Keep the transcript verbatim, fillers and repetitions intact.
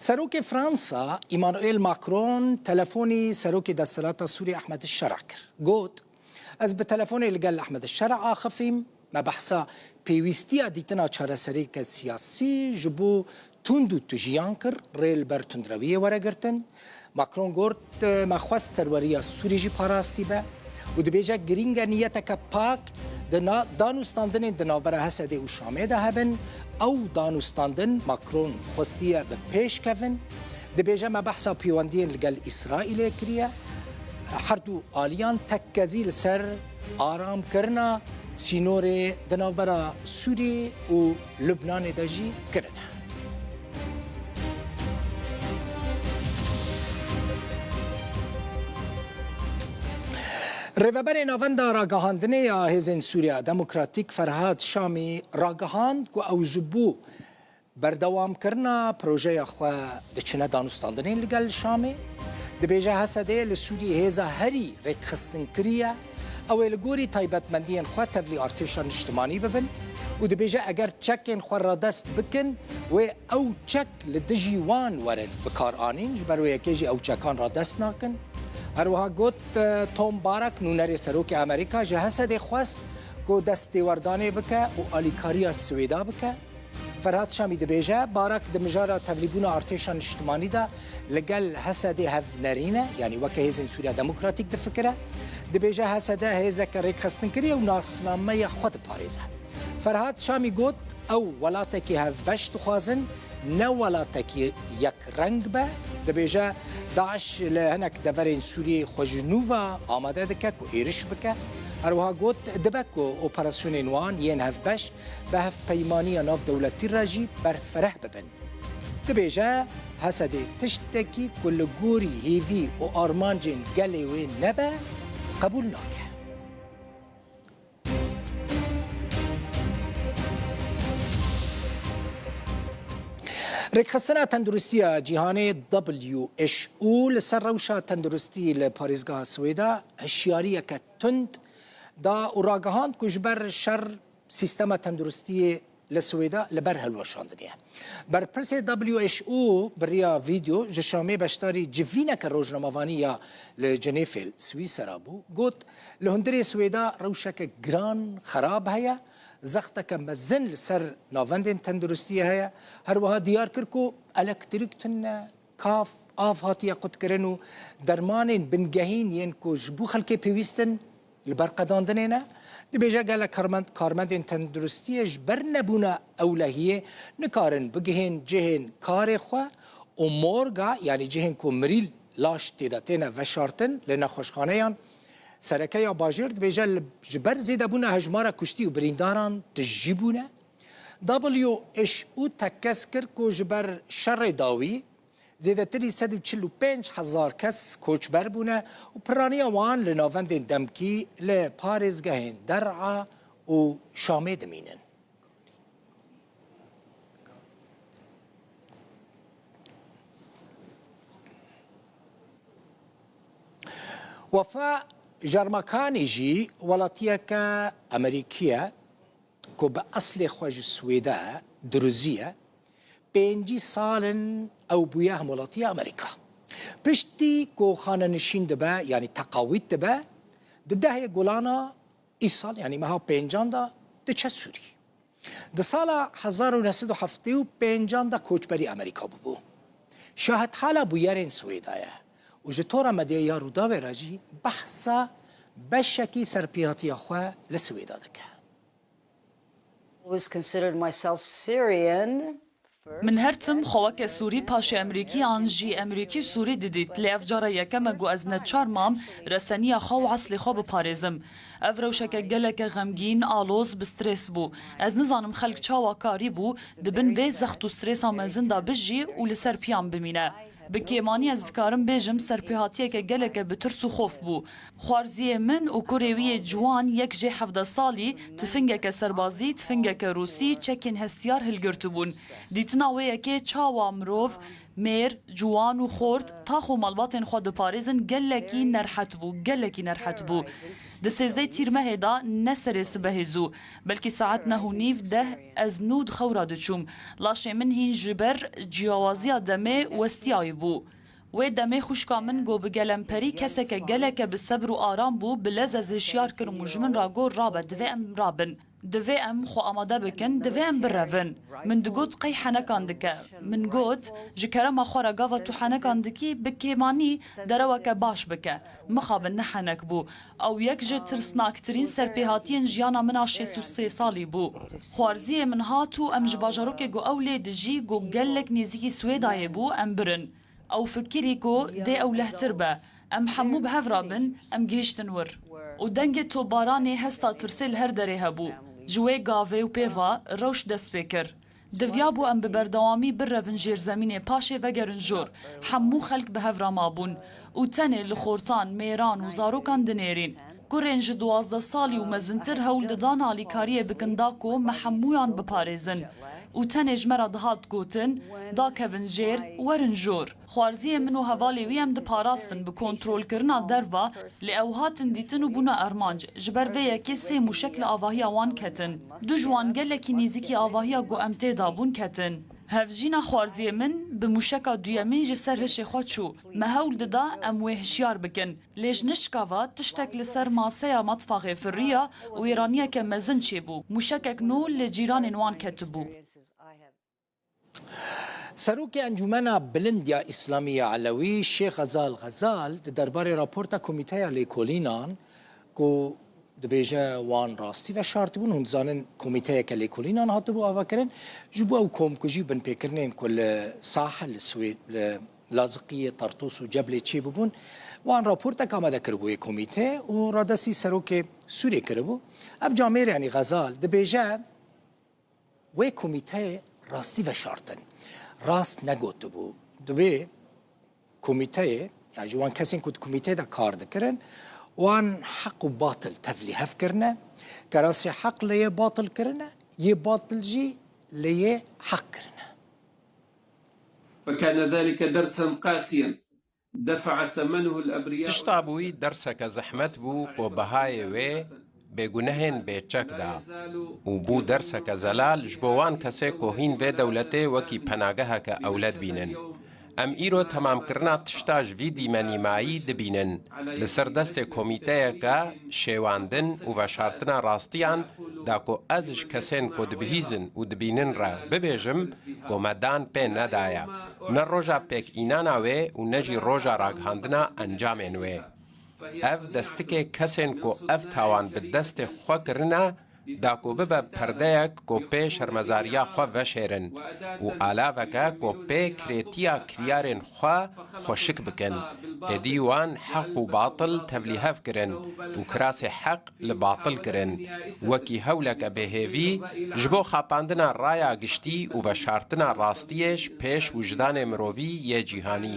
Serokê Fransa Emmanuel Macron telefonî serokê desthilata Sûriyê Ehmed Şera kir. Got, ez bi telefonê li gel Ehmed Şera axifîm, me behsa pêwîstiya dîtina çareseriyeke siyasî ji bo tund û tijiyan kir, rê li ber tundrewiyê were girtin. Macron got, me xwest serweriya Sûrî jî parastî be û dibêje, girîng e niyeteke pak di na-, danûstandinên di navbera H S D û Şamê de hebin. Ew danûstandin Macron xwestiye bi pêş kevin. Dibêje, me behsa pêwendiyên li gel Îsraîlê kiriye. Her du aliyan tekkezî li ser aramkirina sînorê di navbera Sûrî û Lubnanê de jî kirine. Rêveberê Navenda Ragihandinê ya Hêzên Sûriya Demokratîk Ferhad Şamî ragihand ku ew ji bo berdewamkirina projeya xwe diçine danûstandinên li gel Şamê. Dibêje H S D li Sûriyê hêza herî rêkxistinkirî ye. Ew ê li gorî taybetmendiyên xwe tevlî artêşa niştimanî bibin û dibêje eger çekên xwe radest bikin, wê ew çek li dijî wan werin bikaranîn, ji ber wê yekê jî ew çekan radest nakin. Her wiha got, e, Tom Barak, nûnerê serokê Amerîka, ji H S D xwest ku dest têwerdanê bike û alîkariya Swêda bike. Ferhad Şamî dibêje, Barak di mijara tevlîbûna artêşa niştimanî de li gel H S D hev nerîne, yanî weke Hêzên Sûriya Demokratîk difikire. Dibêje H S D hêzeke rêkxistinkirî ye û nasnameya xwe diparêze. Ferhad Şamî got, ew welatekî hevbeş dixwazin, ne welatekî yekreng be. Dibêje, DAIŞ li hinek deverên Sûriyê xwe ji nû ve amade dike ku êriş bike. Her wiha got, dibe ku operasyonên wan yên hevbeş bi hevpeymaniya navdewletî re jî berfireh bibin. Dibêje, H S D tiştekî ku li gorî hêvî û armancên gelê wê nebe, qebûl nake. Rêkxistina Tenduristiya Cîhanê W H O li ser rewşa tenduristî li parêzgeha Swêda hişyariyeke tund da û ragihand ku ji ber şer sîstema tenduristiyê li Swêda li ber hilweşandinê ye. Berpirsê W H O bi riya vîdeo ji Şamê beşdarî civîneke rojnamevanî ya li Cinêfê, Swîsera bû, got, li hundirê Swêda rewşeke giran xerab heye, zexteke mezin li ser navendên tenduristiyê heye. Her wiha diyar kir ku elektrîk tune, kav, av hatiye qutkirin û dermanên bingehîn yên ku ji bo xelkê pêwîst in, li ber qedandinê ne. Dibêje gelek karmend-, karmendên tenduristiyê ji ber nebûna ewlehiyê nikarin bigihên cihên karê xwe û morga, yanî cihên ku mirî laş tê de têne veşartin li nexweşxaneyan. Sereke ya bajêr dibêje li, ji ber zêdebûna hejmara kuştî û birîndaran tijî bûne. W H O tekez kir ku ji ber şerê dawî zêdetirî sed û çil û pênc hezar kes koçber bûne û piraniya wan li navendên demkî li parêzgehên Der'a û Şamê dimînin. Wefa Jarmakanî jî welatiyeke Amerîkî ye ku bi eslê xwe ji Swêde ye, Duruzî ye. Pêncî sal in ew bûye hemwelatiya Amerîka. Piştî ku xanenişîn dibe, yanî teqawît dibe, di dehê Gulana îsal, yanî meha pêncan de diçe Sûrî. Di sala hezar û neh sed û heftê û pêncan de koçberî Amerîka bûbû. Şahidhala bûyerên Swêda ye û ji tora medyaya Rûdawê re jî behsa beşekî serpêhatiya xwe li Swêda dike. Always considered myself Syrian. Min her tim xwe weke Sûrî, paşê Emerîkî an jî Emerîkî û Sûrî didît, lê ev cara yekem e ku ez neçar mam reseniya xwe û eslê xwe biparêzim. Ev rewşeke geleke xemgîn, aloz, bi strês bû. Ez nizanim xelk çawa karîbû di bin vê zext û strêsa mezin de bijî û li ser piyan bimîne. Bi kêmanî ez dikarim bêjim serpêhatiyeke geleke bi tirs û xof bû. Xwarziyê min û kurê wî yê ciwan yek jê hevdeh salî, tifingeke serbazî, tifingeke rûsî, çekên hestiyar hilgirtibûn. Dîtina wê yekê çawa mirov, mêr, ciwan û xort tax û malbatên xwe diparêzin gelekî nerhet bû, gelekî nerhet bû. Di sêzdeh Tîrmehê de ne serê sibehê zû, belkî saet neh û nîv deh ez nû di xew re diçûm. Laşê min hîn ji ber ciyawaziya demê westiyayî bû. Wê demê xwişka min got bi gelemperî keseke geleke bi sebir û aram bû, bi lez ez hişyar kirim û ji min re got, rabe, divê em rabin. Divê em xwe amade bikin, divê em birevin. Min digot qey henekan dike. Min got, ji kerema xwe re gava tu henekan dikî, bi kêmanî dereweke baş bike. Mixabin ne henek bû. Ew yek ji tirsnaktirîn serpêhatiyên jiyana min a şêst û sê salî bû. Xwarziyê min hat û em ji bajarokê ku ew lê dijî, ku gelek nêzîkî Swêdayê bû, em birin. Ew fikirî ku dê ew lehtir be. Em hemû bi hev re bin, em gihiştin wir. Û dengê topbaranê hesta tirsê li her derê hebû. Ji wê gavê û pê ve rewş dest pê kir. Divyabû em bi berdewamî birevin jêrzemînê, paşê vegerin jor. Hemû xelk bi hev re mabûn. Û tenê li xortan, mêran û zarokan dinêrîn. Kurên ji duwazdeh salî û mezintir hewl didan alîkariyê bikin da ku me hemûyan biparêzin. Û tenê ji me re dihat gotin, dakevin jêr, werin jor. Xwarziyê min û hevalê wî em diparastin bi kontrolkirina derva, lê ew hatin dîtin û bûne armanc. Ji ber vê yekê sê mûşek li avahiya wan ketin. Du ji wan gelekî nêzîkî avahiya ku em tê de bûn ketin. Hevjîna xwarziyê min bi mûşeka duyemîn ji ser hişê xwe çû. Me hewl dida em wê hişyar bikin. Lê ji nişka ve tiştek li ser maseya metfaxê firiya û wêraniyeke mezin çêbû. Mûşekek nû li cîranên wan ketibû. Serokê Encûmena Bilind ya Îslamî ya Elewî, Şêx Xezal Xezal, di derbarê raporta Komîteya Lêkolînan ku dibêje wan rastî veşartibûn, hûn dizanin komîteyeke lêkolînan hatibû avakirin, ji bo ew komkujî û binpêkirinên ku li Sahil, li Swêd, li Laziqiyê, Tartûs û Ceblê çêbûbûn, wan raportek amade kiribû wê komîteyê û radestî serokê Sûrê kiribû. Ev camêr, yanî Xezal, dibêje, Wê komîteyê rastî veşartin. Rast negotibû. Di wê komîteyê, yani ji wan kesên ku di komîteyê de kar dikirin, wan heq û batil tevlîhev kirine, kerasê heq lê yê batil kirine, yê batil jî lê yê heq kirine. فكان ذلك درسا قاسيا دفع ثمنه الأبرياء Tişta bûyî derseke zehmet bû ku bihayê wê bêgunehên bêçek da û bû derseke zelal ji bo wan kesê ku hîn vê dewletê wekî penageheke ewle dibînin. Em îro temamkirina tişta ji vî dîmenîmayî dibînin. Li ser destê komîteyeke şêwandin û veşartina rastiyan da ku ez ji kesên ku dibihîzin û dibînin re bibêjim ku me dan pê nedaye. Ne roja pêkînana wê û ne jî roja ragihandina encamên wê. Ev destikê kesên ku ev tawan bi destê xwe kirine, da ku bibe perdeyek ku pê şermezariya xwe veşêrin û alaveke ku pê kirêtiya kiryarên xwe xweşik bikin. Êdî wan heq û batil tevlîhev kirin û kirasê heq li batil kirin, wekî hewleke bêhêvî ji bo xapandina raya giştî û veşartina rastiyê ji pêş wijdanê mirovî yê cîhanî.